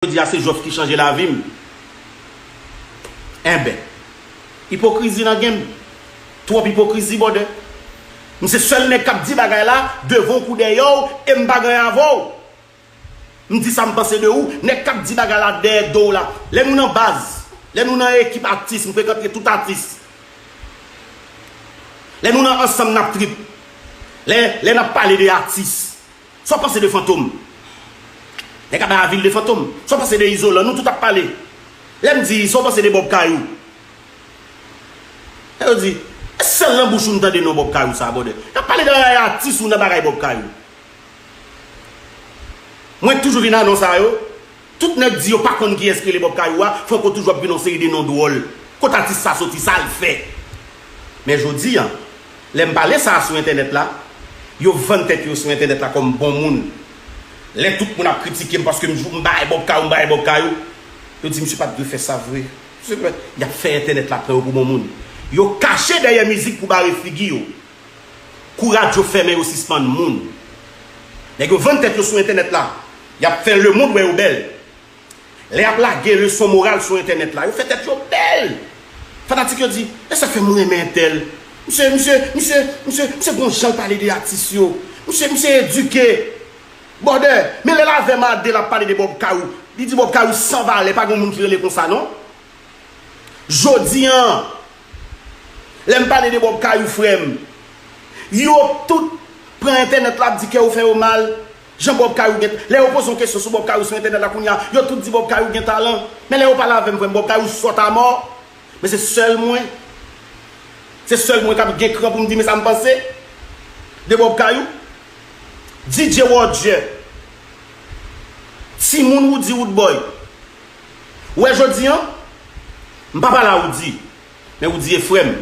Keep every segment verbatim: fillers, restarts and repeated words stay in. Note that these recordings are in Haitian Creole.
Jodi a se Jòf ki chanje lavi m. Enben, ipokrizi nan game. Twòp ipokrizi, brother. M se sèl nèg k ap di bagay la devan w kou dèyè w e m pa gen anyen avè w. M di sa m panse de ou, nèg k ap di bagay la dèyè do w la. Lè nou nan baz, lè nou nan ekip atis, m frekante tout atis. Lè nou nan ansanm n ap trip. Lè, lè n ap pale de atis. Sa w panse de Fantom? Nèg ap bay avil de Fantom. Sa w panse de Izolan? Nou tout ap pale. Lè m di, sa w panse de Bob Kayou? Lè yo di, e sèl nan bouch ou m tande non Bob Kayou sa, brother. Y ap pale de atis ou nan bagay Bob Kayou. Mwen toujou vin a non sa yo. Tout nèg di yo pa konn kiyès ki rele Bob Kayou a, Franco toujou ap vin yon seri de non dwòl. Kot atis sa soti, sa l fè? Men jodi a, lè m pale sa a sou entènèt la, yo vann tèt yo sou entènèt la kòm bon moun. Lè tout moun ap kritike m paske m jou m bay Bob Kayou, m bay Bob Kayou, yo di misye pa t dwe fè sa vre. Misye pa t, y ap fè entènèt la pran yo pou bon moun. Yo kache dèyè mizik pou bare figi yo. Kou radyo fèmen yo sispann moun. Nèg yo vann tèt yo sou entènèt la. Y ap fè lemonn wè yo bèl. Lè y ap lage leson moral sou entènèt la, yo fè tèt yo bèl. Fanatik yo di, e sa k fè m renmen entèl. Misye, misye, misye, misye, misye gon jan l pale de atis yo. Misye, misye edike. Brother, men lè l avè m a de l ap pale de Bob Kayou. Li di Bob Kayou san valè, pa gen moun ki rele konsa non. Jodi a, lè m pale de Bob Kayou, frè m, yo tout pran entènèt la ap di kè yo fè yo mal. Jan Bob Kayou gen, lè yo poze yon kesyon sou Bob Kayou sou entènèt la kounye a, yo tout di Bob Kayou gen talan. Men lè yo pale avè m, frè m, Bob Kayou sòt a mò. Men se sèl mwen. Se sèl mwen k ap gen kran pou m di men sa m panse de Bob Kayou. D J Roger. Timoun Woody Woodboy. Ou wè jodi a, m pa pale a Woody, men Woody e frè m.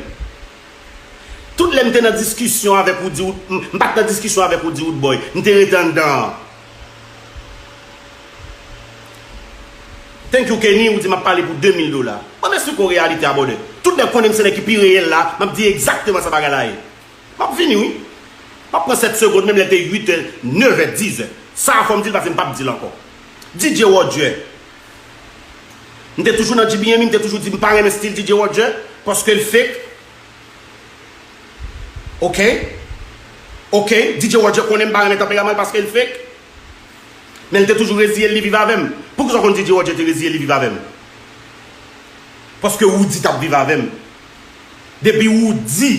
Tout lè m te nan diskisyon avèk Woody, m, m pa t nan diskisyon avèk Woody Woodboy, m te rete anndan an. Thank you Kenny, ou di m ap pale pou de mil dola. Ban m esplike w reyalite a, brother. Tout nèg konnen m se nèg ki pi reyèl la, m ap di egzakteman sa bagay la ye. M ap vini wi. M ap pran sèt segonn, menm lè l te uit è, nèf è, diz è. Sa a fò m di l paske m p ap di l ankò. D J Roger. M te toujou nan G B M, m te toujou di m pa renmen stil D J Roger paske l fake. Ok. Ok, D J Roger konnen m pa renmen tanperaman l paske l fake. Men l te toujou reziye l, li viv avè m. Poukisa w konn D J Roger te reziye l, li viv avè m? Paske Woody t ap viv avè m. Depi Woody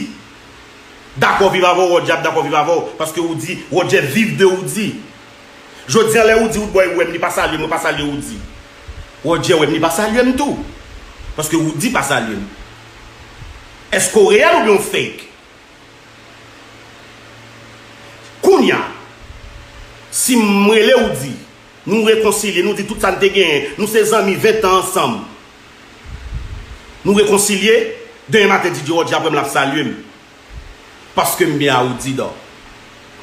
dakò viv avè w, Roger ap dakò viv avè w. Paske Woody, Roger viv de Woody. Jodi a, lè Woody Woodboy wè m, li pa salye m, mwen pa salye Woody. Roger wè m, li pa salye m tou. Paske Woody pa salye m. Èske w reyèl oubyen w fake? Kounye a, si m rele Woody, nou rekonsilye, nou di tout sa n te genyen, nou se zanmi ven tan ansanm. Nou rekonsilye, demen maten D J Roger ap wè m, l ap salye m. Paske m byen a Woody dò.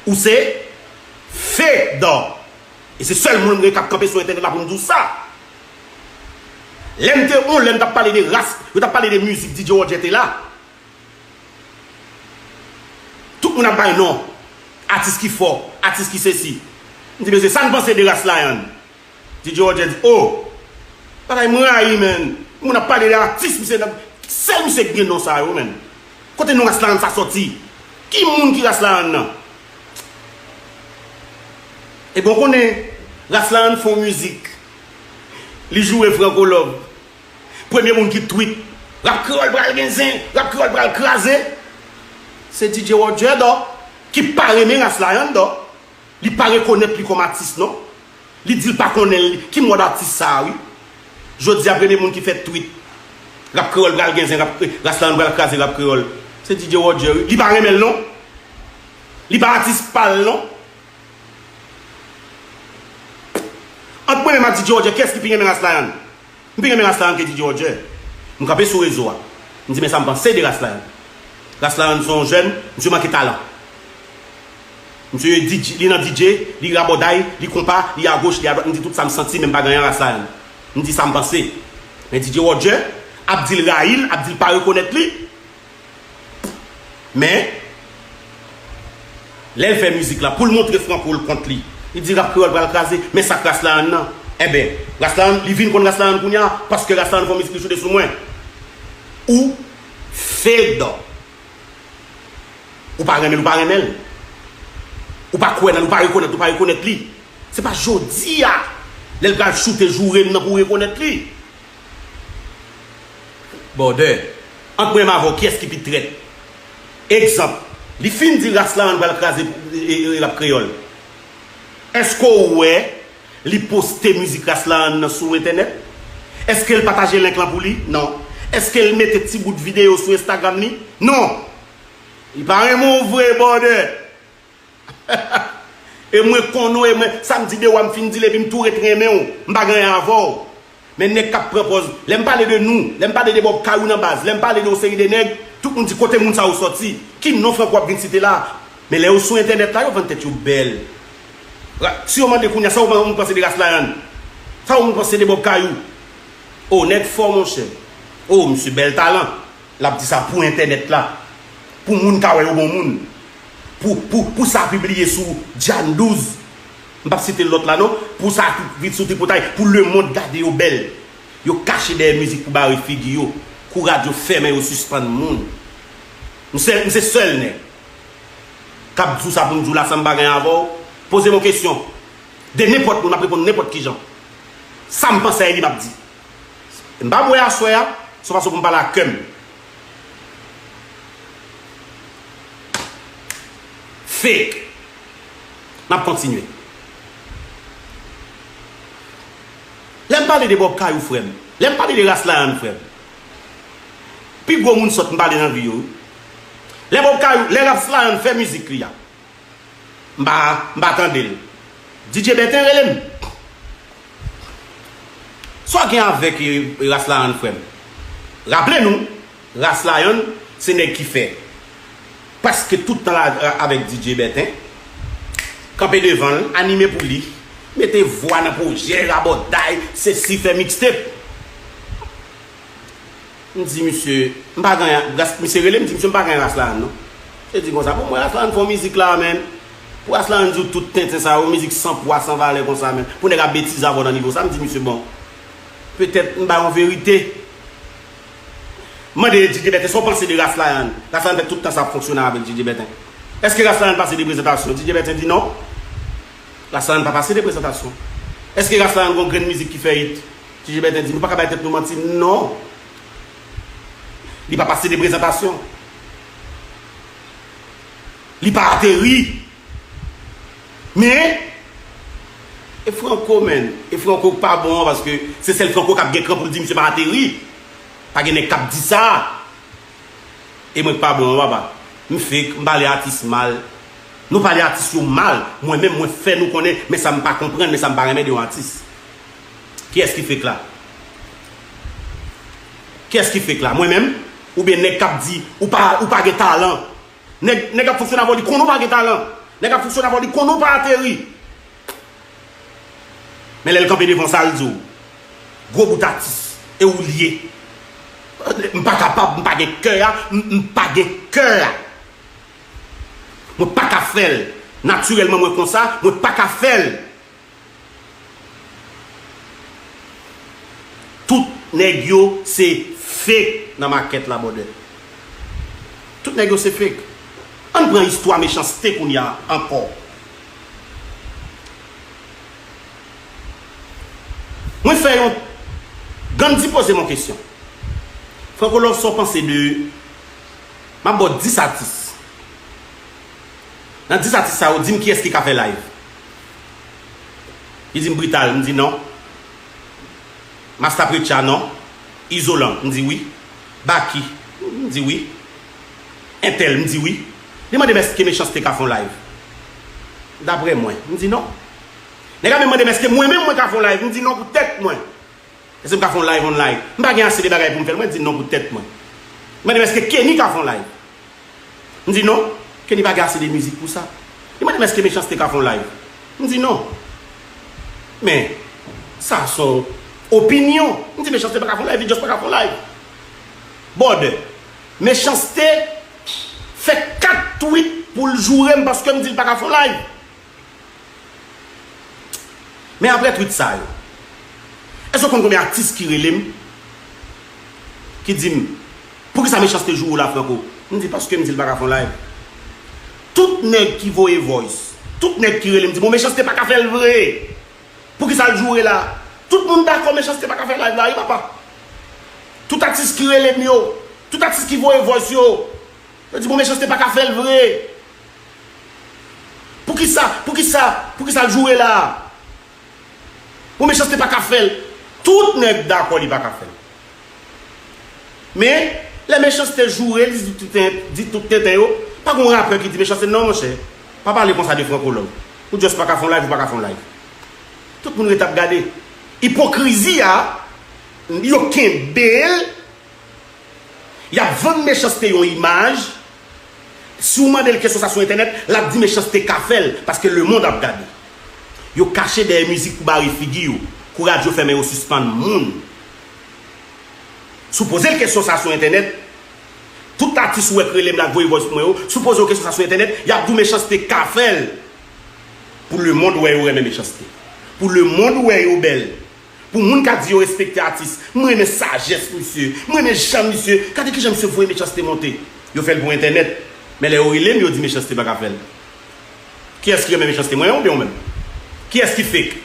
Ou se fake dò. E se sèl moun mwen k ap kanpe sou entènèt la pou m di w sa. Lè m te, yon lè m t ap pale de ras, yo t ap pale de mizik, D J Roger te la. Tout moun ap bay non. Atis ki fò, atis ki sesi. M di, mesye, sa n panse de Ras Lion? D J Roger di, oh! Bagay m rayi, man. Moun ap pale de atis, misye nan, sèl misye k gen non sa yo, man. Kote non Ras Lion sa sòti? Ki moun ki Ras Lion nan? Ebyen, w konnen, Ras Lion fè yon mizik. Li joure Franco Love. Premye moun ki tweet, rap kreyòl pral gen zen, rap kreyòl pral kraze. Se D J Roger dò, ki pa renmen Ras Lion dò. Li pa rekonèt li kòm atis non. Li di l pa konnen l, ki mòd atis sa a wi. Jodi a premye moun ki fè tweet, rap kreyòl pral gen zen, rap, Ras Lion pral kraze rap kreyòl. Se D J Roger wi. Li pa renmen l non. Li pa atis pa l non. Ant mwen menm ak D J Roger, kiyès ki pi renmen Ras Lion? M pi renmen Ras Lion ke D J Roger. M kanpe sou rezo a. M di men sa m panse de Ras Lion. Ras Lion se yon jèn, misye manke talan. Misye D J, li nan D J, li rabòday, li konpa, li agoch, li adwat, m di tout sa m santi, men m pa gen anyen a Ras Lion. M di sa m panse. Men D J Roger ap di l rayi l, ap di l pa rekonèt li. Men, lè l fè mizik la, pou l montre Franco l kont li, li di rap kreyòl pral kraze, men sa k Ras Lion nan. Enben, Ras Layann, li vin konn Ras Layann kounye a, paske Ras Layann fè yon mizik li sou de sou mwen. Ou fed. Ou pa renmen l, ou pa renmen l. Ou pa kwè nan l, ou pa rekonèt, ou pa rekonèt li. Se pa jodi a, lè l pral choute joure m nan pou w rekonèt li. Bòdè, ant mwen menm avè w, kiyès ki pi trèt? Egzanp, li fin di Ras Layann pral kraze, e, e, e, rap kreyòl. Èske w wè li poste mizik Ras Layann nan sou entènèt? Èske l pataje link lan pou li? Non. Èske l mete ti bout videyo sou Instagram li? Non. Li pa renmen w vre, bòdè. E mwen konnen w, e mwen, sa m di de w a, m fin di l, epi m tou ret renmen w. M pa gen anyen avè w. Men nèg k ap pran pòz, lè m pale de nou, lè m pale de Bob Kayou nan baz, lè m pale de yon seri de nèg, tout moun di kote moun sa yo sòti? Ki non Franco ap vin site la? Men lè yo sou entènèt la, yo vann tèt yo bèl. Ra-, si yo mande kounye a, sa yon moun panse de Ras Layann? Sa yon moun panse de Bob Kayou? O, nèg fò, monchè. O, misye bèl talan. L ap di sa pou entènèt la. Pou moun ka wè yo bon moun. Pou, pou, pou sa pibliye sou Djann douz. M p ap site lòt la non. Pou sa vin sou tripotay. Pou lemonn gade yo bèl. Yo kache dèyè mizik pou bare figi yo. Kou rad yo fèmen, yo sispann moun. M se, m se sèl nèg k ap di w sa pou m di w la san m pa gen avè w. Poze m yon kesyon. De nenpòt moun, m ap reponn nenpòt kijan. Sa m panse a li, m ap di. M pa bwè aswè a, se yon fason pou m pale ak kè m. Fake. N ap kontinye. Lè m pale de Bob Kayou, frè m, lè m pale de Ras Layann, frè m, pi gwo moun sòt m pale nan vi yo, wi. Lè Bob Kayou, lè Ras Layann fè mizik li a, m pa, m pa tande l. D J Bèten rele m. Sa w gen avèk, e, Ras Layann, frè m? Raple nou, Ras Layann, se nèg ki fè prèske tout tan la, a, avèk D J Bèten. Kanpe devan l, anime pou li, mete vwa nan pwojè, rabòday, sesi, fè mixtape. M di misye, m pa gen, Ras-, misye rele m, di misye m pa gen Ras Layann non. Misye di konsa, pou mwen Ras Layann fè yon mizik la, menn. Pou Ras Layann di w tout tenten sa yo, mizik san pwa, san valè konsa, menn. Pou nèg ap betize avè w nan nivo sa, m di misye bon. Petèt m bay yon verite. M mande D J Bèten, sa w panse de Ras Layann? Ras Layann fè tout tan sa ap fonksyone avèk D J Bèten. Èske Ras Layann pase de prezantasyon? D J Bèten di non. Ras Layann pa pase de prezantasyon. Èske Ras Layann gon grenn mizik ki fè hit? D J Bèten di, nou pa ka bay tèt nou manti, non. Li pa pase de prezantasyon. Li pa ateri. Men, e Franco, menn. E Franco k pa bon an, paske se sèl Franco k ap gen kran pou l di misye pa ateri. Pa gen nèg k ap di sa. E mwen k pa bon an, papa. M fake, m pale atis mal. Nou pale atis yo mal. Mwen menm, mwen fè nou konnen, men sa m pa konprann, men sa m pa renmen de yon atis. Kiyès ki fake la? Kiyès ki fake la? Mwen menm? Oubyen nèg k ap di, ou pa, ou pa gen talan? Nèg, nèg ap fonksyone avè w, li konnen w pa gen talan. Nèg ap fonksyone avè w, li konnen w pa ateri. Men lè l kanpe devan w, sa l di w? Gwo bout atis, e ou l ye. M pa kapab, m pa gen kè a, m, m pa gen kè a. Mwen pa ka fè l. Natirèlman, mwen konsa, mwen pa ka fè l. Tout nèg yo se fake nan makèt la, bòdè. Tout nèg yo se fake. Ann pran istwa Mechanste kounye a ankò. Mwen fè yon, Gandhi poze m yon kesyon. Franco Love, sa w panse de, m ap ba w dis atis. Nan dis atis sa yo, di m kiyès ki ka fè live. Li di m Brital, m di non. Masta Preacha, non. Izolan, m di wi. Baky, m di wi. Entèl, m di wi. Li mande m èske Mechanste ka fè yon live. Daprè mwen, m di non. Nèg la menm mande m èske mwen menm mwen ka fè yon live, m di non pou tèt mwen. Èske m ka fè yon live online? M pa gen ase de bagay pou m fè l, mwen di non pou tèt mwen. Li mande m èske Kenny ka fè yon live. M di non, Kenny pa gen ase de mizik pou sa. Li mande m èske Mechanste ka fè yon live. M di non. Men, sa se yon opinyon. M di Mechanste pa ka fè yon live, li just pa ka fè yon live. Bòdè, Mechanste fè kat tweet pou l joure m paske m di l pa ka fè yon live. Men apre tweet sa yo, Èske w konn konbyen atis ki rele m, ki di m, "Poukisa Mechanste joure w la, Franco?" M di, "Paske m di l pa ka fè yon live." Tout nèg ki voye voice, tout nèg ki rele m di, "Bon, Mechanste pa ka fè l vre. Poukisa l joure la?" Tout moun dakò Mechanste pa ka fè live la, wi, papa. Tout atis ki rele m yo, tout atis ki voye voice yo, yo di, "Bon, Mechanste pa ka fè l vre. Poukisa, poukisa, poukisa l joure la?" Bon, Mechanste pa ka fè l. Tout nèg dakò li pa ka fè l. Men, lè Mechanste joure, li di tout tenten, di tout tenten yo, pa gon rapè ki di Mechanste, "Non, monchè, pa pale konsa de Franco Love. Ou just pa ka fè yon live, ou pa ka fè yon live." Tout moun ret ap gade. Ipokrizi a, yo kenbe l, y ap vann Mechanste yon imaj. Si w mande l kesyon sa sou entènèt, l ap di Mechanste ka fè l, paske lemonn ap gade. Yo kache dèyè mizik pou bare figi yo, kou radyo fèmen yo sispann moun. Si w poze l kesyon sa sou entènèt, tout atis ou wè k rele m la, k voye voice pou mwen yo, si w poze yo kesyon sa sou entènèt, y ap di w Mechanste ka fè l. Pou lemonn wè yo renmen Mechanste. Pou lemonn wè yo bèl. Pou moun ka di yo respekte atis, "M renmen sajès misye, m renmen jan misye, gade kijan misye voye Mechanste monte." Yo fè l pou entènèt. Men lè yo rele m, yo di Mechanste pa ka fè l. Kiyès ki renmen Mechanste, mwen oubyen ou menm? Kiyès ki fake?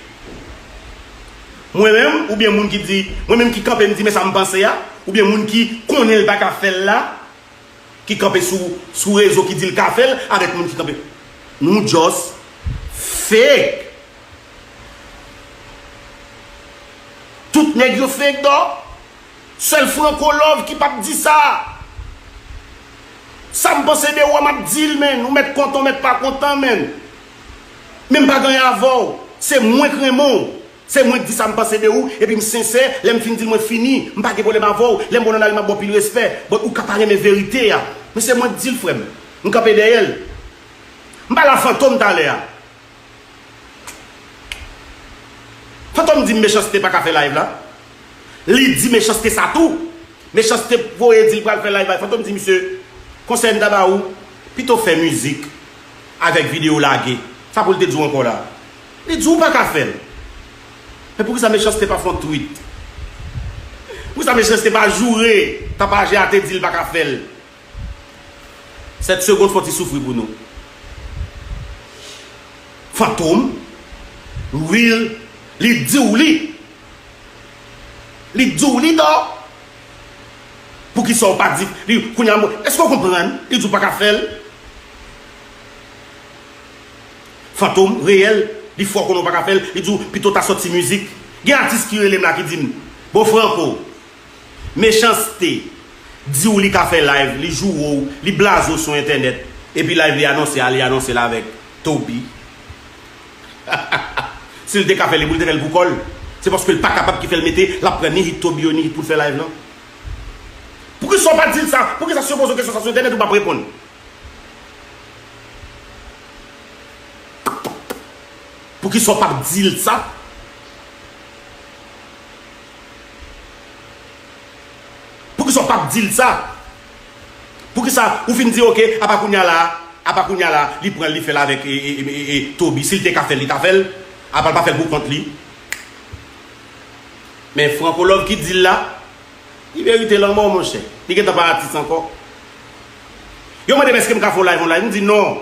Mwen menm, oubyen moun ki di, mwen menm ki kanpe m di, "Men sa m panse a," oubyen moun ki konnen l pa ka fè l la? Ki kanpe sou, sou rezo ki di l ka fè l avèk moun ki kanpe. Nou just fake. Tout nèg yo fake, dò. Sèl Franco Love ki p ap di sa. Sa m panse de ou a, m ap di l, menn. Ou mèt kontan, ou mèt pa kontan, menn. Men m pa gen anyen avè w. Se mwen k renmen w. Se mwen k di sa m panse de ou, epi m sensè, lè m fin di l mwen fini, m pa gen pwoblèm avè w, lè m wè w nan lari m ap ba w pil respè, but ou ka pa renmen verite a. Men se mwen k di l, frè m. M kanpe dèyè l. M pale a Fantom talè a. Fantom di m Mechanste pa ka fè live la. Li di Mechanste sa tou. Mechanste voye di l pral fè live bay Fantom, di misye, "Konsèy m ta ba ou, pito fè mizik avèk videyo lage." Sa pou l te di w ankò la? Li di w pa ka fè l. Men poukisa Mechanste pa fè yon tweet? Poukisa Mechanste pa joure tapaje a te di l pa ka fè l? Sèt segonn fò ti soufri pou nou. Fantom, real, li di w li. Li di w li dò. Poukisa w pa di li? Kounye a, èske w konprann? Li di w pa ka fè l. Fantom, reyèl, li fè w konnen w pa ka fè l. Li di w pito w ta sòti mizik. Gen atis ki rele m la ki di m, "Bon, Franco, Mechanste di w li ka fè live, li joure w, li blaze w sou entènèt, epi live li anonse a, li anonse l avèk Toby." Si l te ka fè l, li pou l te fè l pou kò l. Se paske l pa kapab ki fè l mete, l ap pran ni hit Toby yo, ni hit pou l fè live lan. Poukisa w pa di l sa? Poukisa si yo poze w kesyon sa sou entènèt ou p ap reponn? Poukisa w p ap di l sa? Poukisa w p ap di l sa? Poukisa ou fin di, "Oke, apa kounye a la, apa kounye a la, li pran l, li fè l avèk, e, e, e, e, e, Toby, si l te ka fè l, li ta fè l, apa l pa fè l pou kont li?" Men Franco Love ki di l la, li merite lanmò, monchè. Li gentan pa atis ankò. Yo mande m èske m ka fè yon live, yon live. M di non.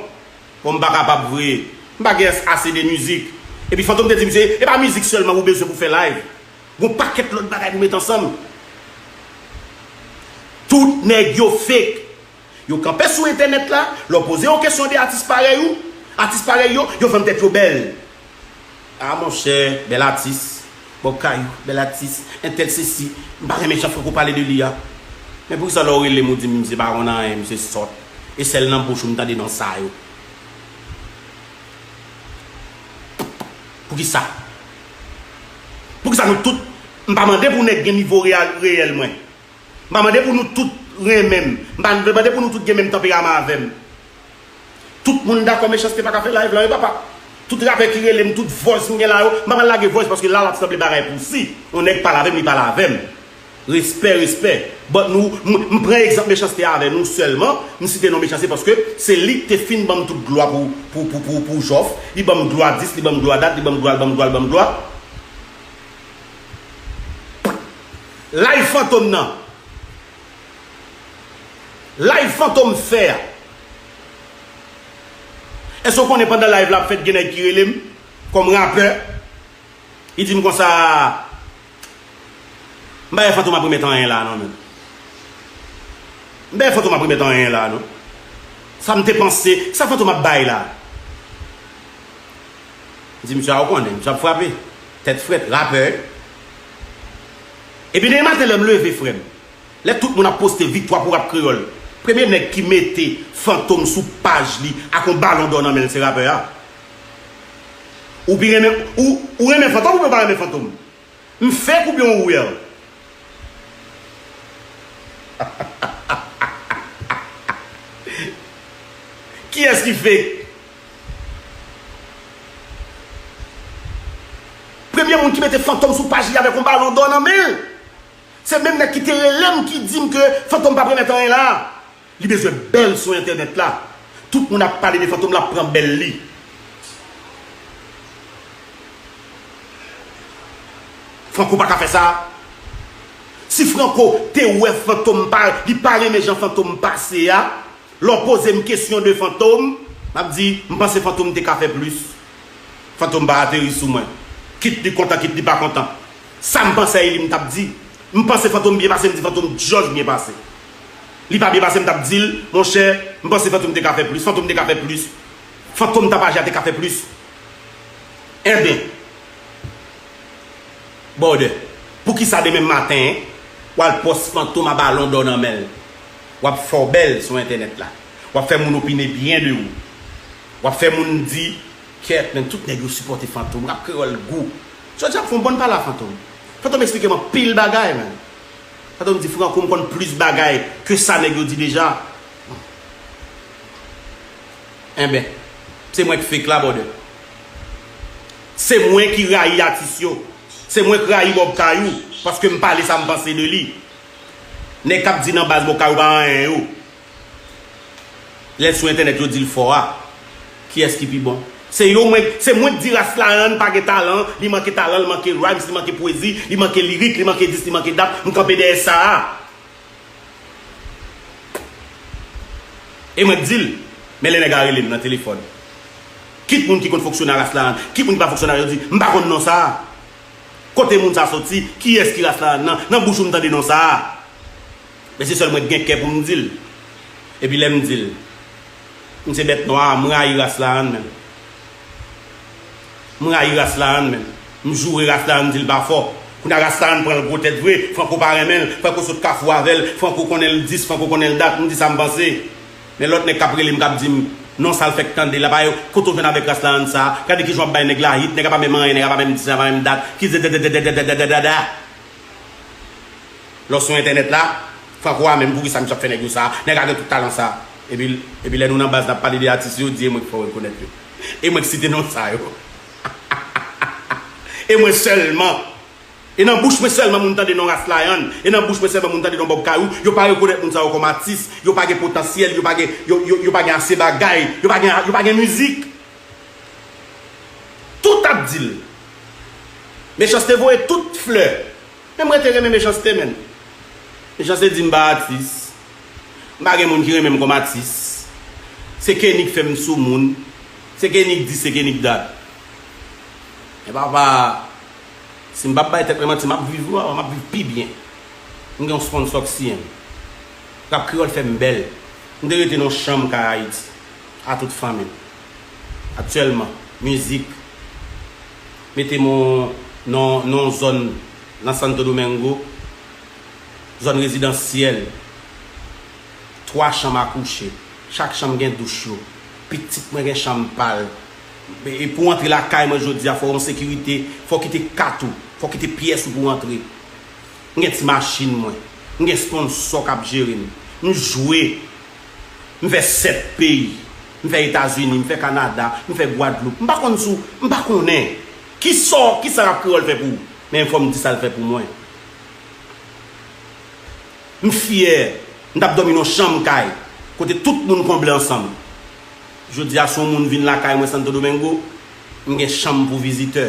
Bon, m pa kapab vre. M pa gen ase de mizik. Epi Fantom te di misye, "E pa mizik sèlman ou bezwen pou fè live. Gon pakèt lòt bagay pou met ansanm." Tout nèg yo fake. Yo kanpe sou entènèt la, lè w poze yo kesyon de atis parèy ou, atis parèy yo, yo vann tèt yo bèl. "A monchè, bèl atis. Bòb Kayou, bèl atis. Entèl sesi." M pa renmen jan Franco pale de li a. Men poukisa lè w rele m, ou di m misye pa konn anyen, misye sòt? E sèl nan bouch ou m tande non sa yo. Poukisa? Poukisa nou tout, m pa mande pou nèg gen nivo reyèl, reyèl mwen. M pa mande pou nou tout renmen m. M pa mande pou nou tout gen menm tanperaman avè m. Tout moun dakò Mechanste pa ka fè live la, wi papa. Tout rapè ki rele m, tout voice m gen la yo, m pa pral lage voice paske la l ap sanble bagay pousi. Yon nèg pale avè m, li pale avè m. Respè, respè. But nou, m, m pran egzanp Mechanste avè nou sèlman, m site non Mechanste paske se li ki te fin ban m tout glwa pou, pou, pou, pou, pou Jòf. Li ban m glwa dis, li ban m glwa dat, li ban m glwa, li ban m glwa, li ban m glwa. Live Fantom nan. Live Fantom fè a. Èske w konnen pandan live la ap fèt gen nèg ki rele m kòm rapè? Li di m konsa, m pa wè Fantom ap remèt anyen la non, menm. M pa wè Fantom ap remèt anyen la non. Sa m te panse, sa Fantom ap bay la? M di misye a, ou konnen, misye ap frape. Tèt frèt, rapè. Epi demen maten lè m leve, frè m, lè tout moun ap poste viktwa pou rap kreyòl, premye nèg ki mete Fantom sou paj li ak yon balon dò nan men l se rapè a. Ou pi renmen, ou, ou renmen Fantom oubyen ou pa renmen Fantom? M fake oubyen ou real? Kiyès ki fake? Premye moun ki mete Fantom sou paj li avèk yon balon dò nan men l, se menm nèg ki te rele m ki di m ke Fantom p ap remèt anyen la. Li bezwen bèl sou entènèt la. Tout moun ap pale de Fantom, l ap pran bèl li. Franco pa ka fè sa. Si Franco te wè Fantom pa, li pa renmen jan Fantom pase a, lè w poze m kesyon de Fantom, m ap di, m panse Fantom te ka fè plis. Fantom pa ateri sou mwen. Kit li kontan, kit li pa kontan. Sa m panse a li, m t ap di. M panse Fantom byen pase, m di Fantom just byen pase. Li pa byen pase, m t ap di l, monchè, m panse Fantom te ka fè plis, Fantom te ka fè plis. Fantom Tapaja te ka fè plis. Enben, Bòdè, poukisa demen maten, w al pòs Fantom a balon dò nan men l? W ap fè w bèl sou entènèt la. W ap fè moun opine byen de ou. W ap fè moun di, kèt, men tout nèg yo sipòte Fantom, rap kreyòl gou. Jodi a m fè yon bòn pale a Fantom. Fantom eksplike m anpil bagay, men. Fantom di, Franco, m konn plis bagay ke sa nèg yo di deja. Enben, se mwen k fake la, bòdè. Se mwen ki rayi atis yo. Se mwen k rayi Bob Kayou, paske m pale sa m panse de li. Nèg k ap di nan baz Bob Kayou pa anyen yo. Lè l sou entènèt yo di l fò a. Kiyès ki pi bon? Se yo mwen, se mwen k di Ras Layann pa gen talan, li manke talan, li manke rhymes, li manke pwezi, li manke lirik, li manke dis, li manke dat, m kanpe dèyè sa a. E mwen k di l, men lè nèg la rele m nan telefòn. Kit moun ki konn fonksyone a Ras Layann, kit moun ki pa fonksyone a, yo di, m pa konn non sa a. Kote moun sa soti? Kiyès ki Ras Layann nan? Nan bouch ou m tande non sa a. Men se sèl mwen k gen kè pou m di l. Epi lè m di l, m se bèt nwa, m rayi Ras Layann menm. M rayi Ras Layann menm. M joure Ras Layann, m di l pa fò. Kounye a Ras Layann pran l gwo tèt vre, Franco pa renmen l, Franco sot kafou avè l, Franco konnen l dis, Franco konnen l dat, m di sa m panse. Men lòt nèg k ap rele m, k ap di m, non sa l fèk tande la, pa yo, kote w jwenn avèk Ras Layann sa, gade kijan w ap bay nèg la hit, nèg la pa menm anyen, nèg la pa menm dis, pa menm dat, ki dada. Lè w sou entènèt la, Franco a menm, poukisa misye ap fè nèg yo sa? Nèg la gen tout talan sa. Epi, epi lè nou nan baz n ap pale de atis yo, di e mwen k fè w rekonèt yo. E mwen k site non sa yo. E mwen sèlman. E nan bouch mwen sèlman moun tande non Ras Layann. E nan bouch mwen sèlman moun tande non Bob Kayou. Yo pa rekonèt moun sa yo kòm atis. Yo pa gen potansyèl. Yo pa gen, yo, yo, yo pa gen ase bagay. Yo pa gen, yo pa gen mizik. Tout ap di l. Mechanste voye tout flè. Men mwen te renmen Mechanste, menn. Mechanste di m pa atis. M pa gen moun ki renmen m kòm atis. Se Kenny k fè m sou moun. Se Kenny k di, se Kenny k dat. Men papa, si m p ap bay tèt mwen manti, m ap viv, m ap viv pi byen. M gen yon sponsò k siyen m. Rap kreyòl fè m bèl. M te rete nan yon chanm kay Ayiti. A tout fanmi m. Aktyèlman, mizik mete m nan, nan yon zòn nan Santo Domingo, zòn rezidansyèl, twa chanm a kouche, chak chanm gen douch yo, pitit mwen gen chanm pa l. E, e pou w antre lakay mwen jodi a, fò w gen sekirite, fò w kite kat ou, fò w kite pyès ou pou w antre. M gen ti machin mwen. M gen sponsò k ap jere m. M jwe. M fè sèt peyi. M fè Etazini, m fè Kanada, m fè Gwadloup. M pa konn sou, m pa konnen. Ki sa, ki sa rap kreyòl fè pou ou? Men fò m di sa l fè pou mwen. M fyè. M t ap dòmi nan yon chanm kay, kote tout moun konble ansanm. Jodi a, si yon moun vin lakay mwen Santo Domingo, m gen chanm pou vizitè.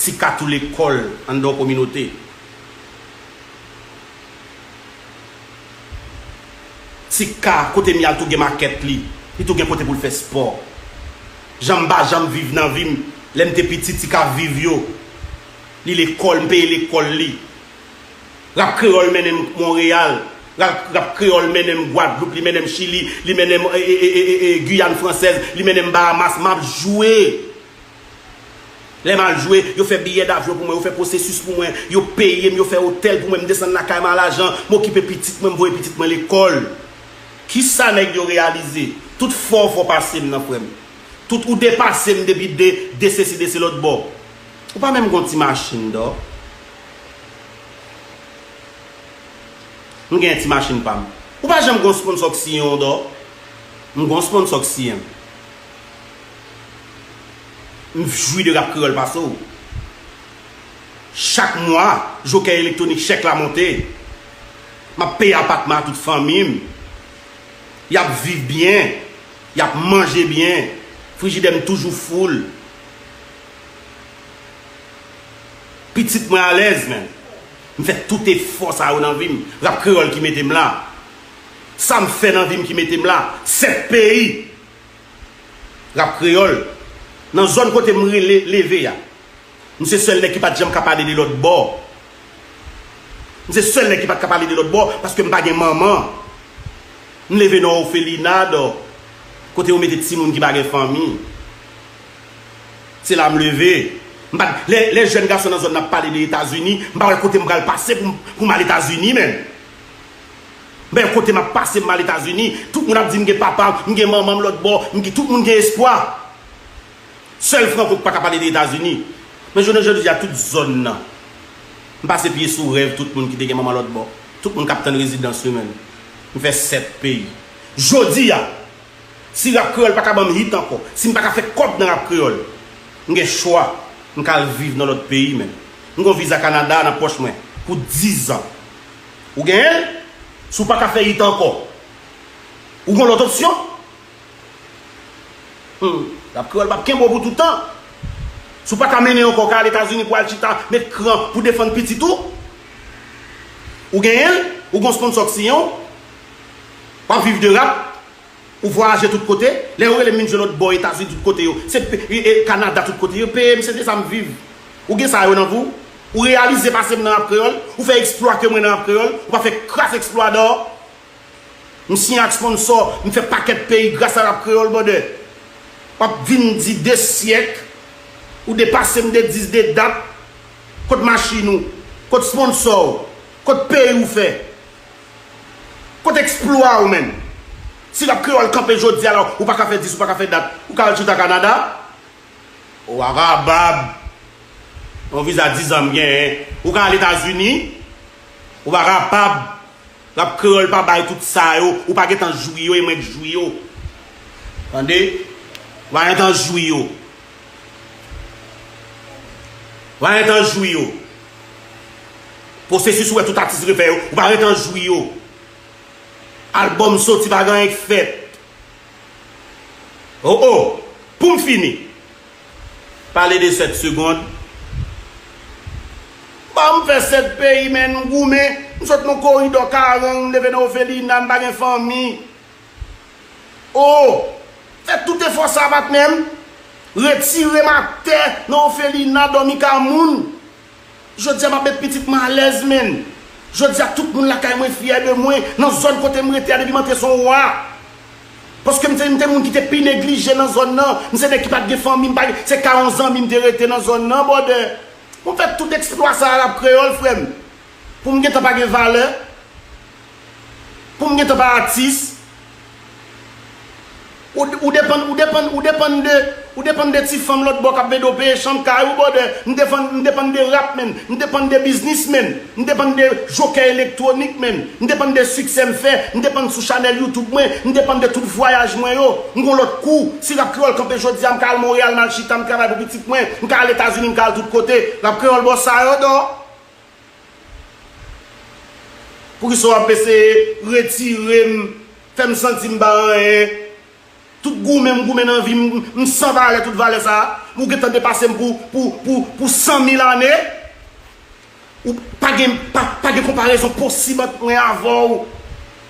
Ti kat ou lekòl anndan yon kominote. Ti Ka, kote m ye a, l tou gen makèt li. Li tou gen kote pou l fè spò. Jan m pa janm viv nan vi m, lè m te pitit, Ti Ka viv yo. Li lekòl, m peye lekòl li. Rap kreyòl mennen m Monreyal. Rap, rap kreyòl mennen m Gwadloup, li mennen m Chili, li mennen m, e, e, Giyàn fransèz, li mennen m Bahamas, m ap jwe. Lè m al jwe, yo fè biyè davyon pou mwen, yo fè pwosesis pou mwen, yo peye m, yo fè otèl pou mwen, m desann lakay m a lajan, m okipe pitit mwen, m voye pitit mwen lekòl. Kisa nèg yo reyalize? Tout fò w fò pase m nan, frè m. Tout ou depase m depi de, de sesi, de se lòt bò. Ou pa menm gon ti machin, dò. M gen ti machin pa m. Ou pa janm gon sponsò k siyen w, dò. M gon sponsò k siyen m. M jwi de rap kreyòl pase w. Chak mwa, Jokèy Elektwonik, chèk la monte. M ap peye apatman a tout fanmi m. Y ap viv byen. Y ap manje byen. Frijidè m toujou full. Pitit mwen alèz, menn. M fè tout efò sa yo nan vi m. Rap kreyòl ki mete m la. Sa m fè nan vi m ki mete m la. Sèt peyi. Rap kreyòl. Nan zòn kote m rele, leve a. M se sèl nèg ki pa t janm ka pale de lòt bò. M se sèl nèg ki pa t ka pale de lòt bò paske m pa gen manman. M leve nan òfelina, dò, kote yo mete timoun ki pa gen fanmi. Se la m leve. M pa t, lè, lè jèn gason nan zòn nan ap pale de Etazini, m pa wè kote m pral pase pou m, pou m al Etazini, menn. M pa wè kote m ap pase pou m al Etazini. Tout moun ap di m gen papa, m gen manman m lòt bò, m gen, tout moun gen espwa. Sèl Franco k pa ka pale de Etazini. Men jounen jodi a, tout zòn nan, m pase pye sou rèv tout moun ki te gen manman lòt bò. Tout moun k ap tann rezidans yo menm. M fè sèt peyi. Jodi a, si rap kreyòl pa ka ban m hit ankò, si m pa ka fè kòb nan rap kreyòl, m gen chwa, m ka al viv nan lòt peyi menm. M gon viza Kanada nan pòch mwen pou dizan. Ou genyen l? Si w pa ka fè hit ankò, ou gon lòt opsyon? Hmm. Rap kreyòl p ap kenbe w pou tout tan. Si w pa ka mennen ankò, w ka al Etazini pou al chita, met kran pou defann pitit ou. Ou genyen l, ou gon sponsò k siyen w. W ap viv de rap, ou vwayaje tout kote. Lè yo rele m vin jwe lòt bò Etazini tout kote yo. Se pe-, e, e, Kanada tout kote yo. Peye m, se de sa m viv. Ou gen sa yo nan vi w. Ou reyalize pase m nan rap kreyòl. Ou fè eksplwa ke mwen nan rap kreyòl. Ou pa fè kras eksplwa dò. M siyen ak sponsò, m fè pakèt peyi gras a rap kreyòl, brother. W ap vin di de syèk, ou depase m de dis de dat. Kot machin ou? Kot sponsò w? Kot peyi w fè? Kot eksplwa w, menn? Si rap kreyòl kanpe jodi a la, ou pa ka fè dis, ou pa ka fè dat, ou ka al chita Kanada? Ou pa kapab. Yon viza dizan m genyen. Ou ka al Etazini. Ou pa kapab. Rap kreyòl pa bay tout sa yo. Ou pa gentan jwi yo, e mwen k jwi yo. Tande? Ou pa gentan jwi yo. Ou pa gentan jwi yo. Pwosesis ou wè tout atis refè yo, ou pa gentan jwi yo. Albòm soti, pa gen anyen k fèt. Oh, oh. Pou m fini. Pale de sèt segonn. Ban m fè sèt peyi, menn, m goumen. M sot nan koridò karang, m leve nan òfelina, m pa gen fanmi. Oh! Fè tout efò sa, patnè m. Retire m atè nan òfelina, dòmi ka moun. Jodi a, m ap met pitit mwen alèz, menn. Jodi a, tout moun lakay mwen fyè de mwen. Nan zòn kote m rete a, depi m antre, se yon wa. Paske m te, m te moun ki te pi neglije nan zòn nan. M se nèg ki pa t gen fanmi, m pa gen, se ka yon zanmi m te rete nan zòn nan, brother. Pou m fè tout eksplwa sa a, rap kreyòl, frè m. Pou m gentan pa gen valè. Pou m gentan pa atis. Ou, ou depann, ou depann, ou depann de, ou depann de ti fanm lòt bò k ap mande w peye chanm kay ou, brother. M depann, m depann de rap, menn. M depann de biznis, menn. M depann de jokèy elektwonik, menn. M depann de siksè m fè. M depann sou chanèl YouTube mwen. M depann de tout vwayaj mwen yo. M gon lòt kou. Si rap kreyòl kanpe jodi a, m ka al Monreyal, m al chita, m travay pou pitit mwen. M ka al Etazini, m ka al tout kote. Rap kreyòl bò sa yo, dò. Poukisa w ap eseye retire m, fè m santi m pa anyen? Tout goumen m goumen nan vi m, m san valè, tout valè sa a. Ou gentan depase m pou, pou, pou, pou san mil ane. Ou pa gen, pa, pa gen konparezon posib ant mwen avè w.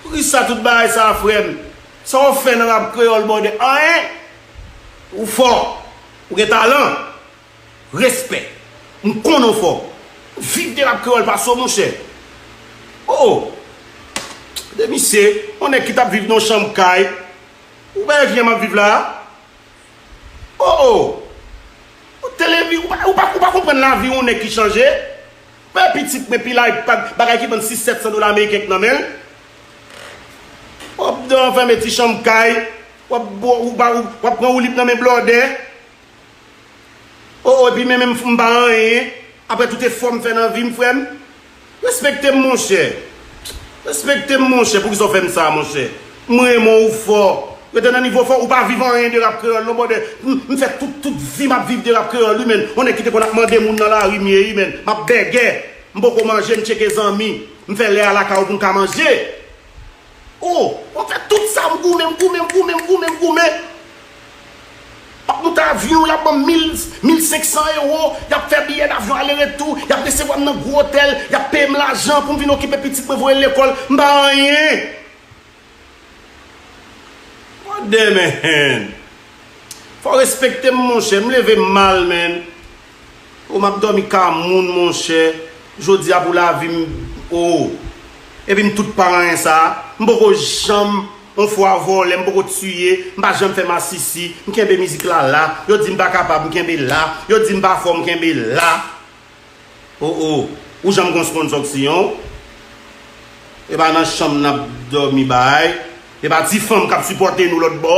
Poukisa tout bagay sa, frè m? Sa w fè nan rap kreyòl, bòdè? Anyen? Ou fò. Ou gen talan. Respè. M konnen w fò. Viv de rap kreyòl pase w, monchè. Oh, oh. De misye, yon nèg ki t ap viv nan yon chanm kay. Ou pa wè kijan m ap viv la a? Oh, oh. Ou televi-, ou pa, ou pa, ou pa konprann lavi yon nèg ki chanje? Mwen pitit mwen pi la, pa, bagay ki vann sis sèt san dola ameriken k nan men l. W ap dan fèmen ti chanm kay, w ap bo-, ou pa, ou, w ap pran woulib nan men blòdè. Oh, oh, epi men menm m pa anyen. Apre tout efò m fè nan vi m, frè m. Respekte m, monchè. Respekte m, monchè. Poukisa w fè m sa, monchè? M renmen w, ou fò. Rete nan nivo fò, ou pa viv anyen de rap kreyòl, non, bòdè. M, m fè tout, tout vi m ap viv de rap kreyòl, wi, men. Yon nèg ki te konn ap mande moun nan lari, m ye, wi, men. M ap bègè. M poko manje, m tcheke zanmi. M fè lè a lakay ou pou m ka manje. Oh, w ap fè tout sa, m goumen, m goumen, m goumen, m goumen, m goumen. M ap moute avyon, y ap ban m mil, mil senk san ewo, y ap fè biyè davyon ale retou, y ap resevwa m nan gwo otèl, y ap peye m lajan pou m vin okipe pitit mwen, voye l lekòl, m pa anyen. Bòdè, men. Fò w respekte m, monchè. M leve mal, men. O, m ap dòmi ka moun, monchè. Jodi a pou lavi m, o. Epi m tout pa anyen sa. M poko janm, yon fwa vòlè, m poko tiye, m pa janm fè masisi. M kenbe mizik la la. Yo di m pa kapab, m kenbe la. Yo di m pa fò, m kenbe la. O, o. Ou janm gon sponsò k siyen w? E pa nan chanm n ap dòmi bay. E pa ti fanm k ap sipòte nou lòt bò.